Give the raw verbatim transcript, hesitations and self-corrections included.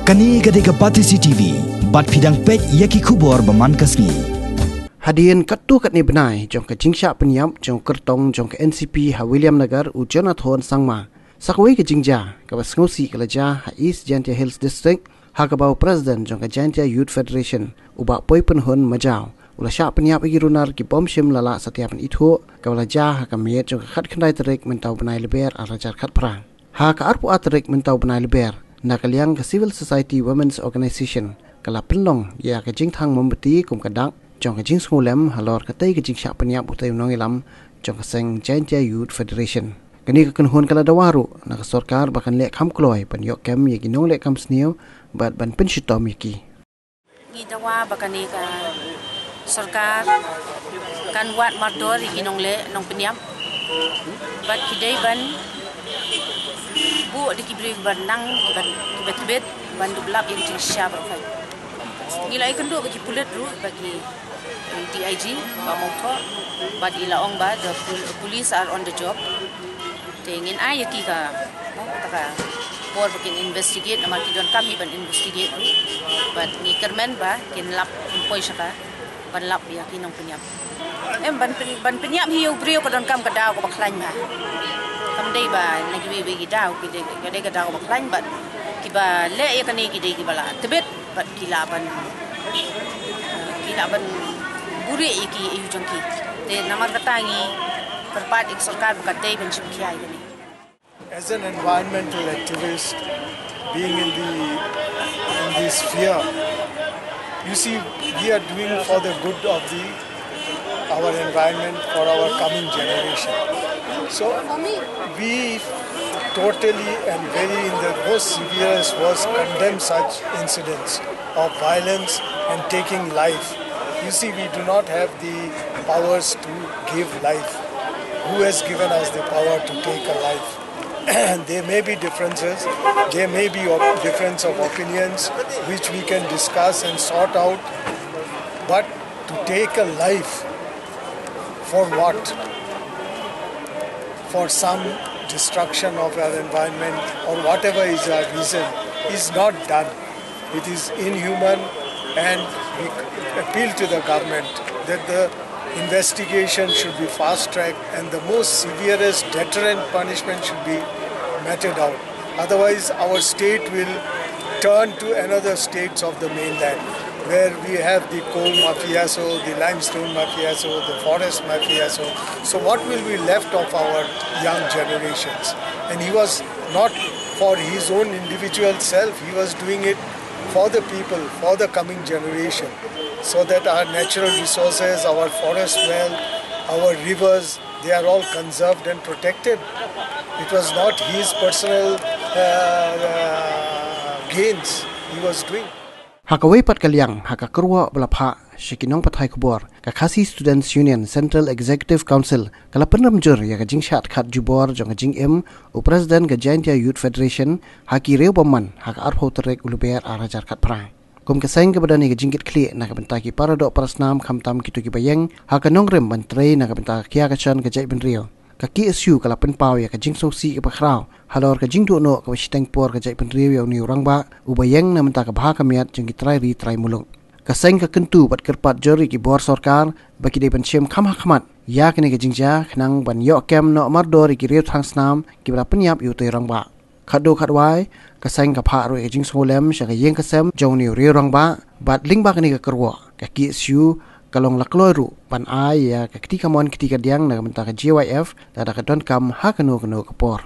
Kane ka dei ka Batesi T V, bad phi dang peit ïa ki khubor ba man ka sngi. Hadien katto katne bnai jong ka jingshah pynïap jong kyrtong jong ka N C P ha Williamnagar, u Jonathan Sangma, sa kawei ka jingjia kaba sngewsih ka la jia ha East Jaintia Hills District, ha kaba u President jong ka Jaintia Youth Federation, u Bah Poipynhun Majaw, u la shah pynïap ïa ki runar ki bym shym la lah satia ban ithuh, kaba la jia ha ka miet jong ka khatkhyndai tarik mynta u bnai Lber ar hajar khatphra. Ha ka arphew ar tarik mynta u bnai Lber, na ka liang ka Civil Society Women's Organization ka la pynlong ïa ka jingthang mombati kum ka dak jong ka jingsngewlem halor katei ka jingshah pynïap utei u nongïalam jong ka seng Jaintia Youth Federation. Kane ka kynhun ka la dawa ruh na ka sorkar ba kan leh kham kloi ban ïoh kem ïa ki nongleh kam sniew bad ban pynshitom ïa ki. Ngi dawa ba kane ka sorkar kan wad mardor ïa ki nongleh nongpynïap, bad ki dei ban buh da ki briew ban nang, ban, ban tbit, ban dup lap ïa ki jingshisha baroh. Ngi la ïakynduh bad ki pulit ruh, bad ki D I G, Bah Mawthoh, bad i la ong ba the pol-, police are on the job. Te ngin ai ïa ki ka, mo, kata ka por ba kin investigate, namar ki donkam hi ban investigate ruh. Bad ngi kyrmen ba kin lap, kin poi sha ka ban lap ïa ki nongpynïap. Em, ban pyn-, ban pynïap hi ïa u briew ka donkam ka daw kaba khlaiñ bha. Kam dei ba na kiwei kiwei ki daw, ki dei, ka dei ka daw kaba khlaiñ, bad kiba leh ïa kane ki dei kiba la tbit, bad ki lah ban, ki lah ban buhrieh ïa ki aïu jong ki. Te namar kata ngi kyrpad ïa ka sorkar ba ka dei ban shim khia ïa kane. As an environmental activist, being in the, in this sphere, you see, we are doing for the good of the, our environment, for our coming generation. So we totally and very in the most severest words condemn such incidents of violence and taking life. You see, we do not have the powers to give life. Who has given us the power to take a life? There may be differences, there may be op-, difference of opinions which we can discuss and sort out, but to take a life for what? For some destruction of our environment or whatever is our reason is not done. It is inhuman, and we appeal to the government that the investigation should be fast tracked and the most severest deterrent punishment should be meted out. Otherwise, our state will turn to another states of the mainland where we have the coal mafioso, the limestone mafioso, the forest mafioso. So what will be left of our young generations? And he was not for his own individual self, he was doing it for the people, for the coming generation, so that our natural resources, our forest wealth, our rivers, they are all conserved and protected. It was not his personal, uh, uh, gains he was doing. Ha kawei pat ka liang, ha ka kyrwoh ba la phah sha ki nongpathai khubor, ka Khasi Students Union Central Executive Council ka la pynrem jur ïa ka jingshah tkhat jubor jong ka jingim u President ka Jaintia Youth Federation ha ki riewbymman ha ka arphew tarik u Lber ar hajar khatphra. Kum ka seng kaba don ïa ka jingkitkhlieh na ka bynta ki paradoh parasnam khamtam kito kiba ïeng ha ka nongrim ban trei na ka bynta ka khia ka shan ka jaitbynriew, ka K S U ka la pynpaw ïa ka jingsngewsih kaba khraw halor ka jingduh noh kaba shiteng por ka jaitbynriew ïa une u rangbah uba ïeng na bynta ka bha ka miat jong ki trai ri trai muluk. Ka seng ka kyntu bad kyrpad jur ïa ki bor sorkar ba ki dei ban shim kham ha khmat ïa kane ka jingjia khnang ban ïoh kem noh mardor ïa ki riewthangsnam kiba la pynïap ïa utei u rangbah. Khatduh khatwai, ka seng ka phah ruh ïa ka jingsngewlem sha ka ïing ka sem jong une u riew rangbah, bad lyngba kane ka kyrwoh, ka K S U ka long la kloi ruh ban ai ïa ka kti kamon kti kadiang na ka bynta ka J Y F lada ka donkam ha kano kano ka por.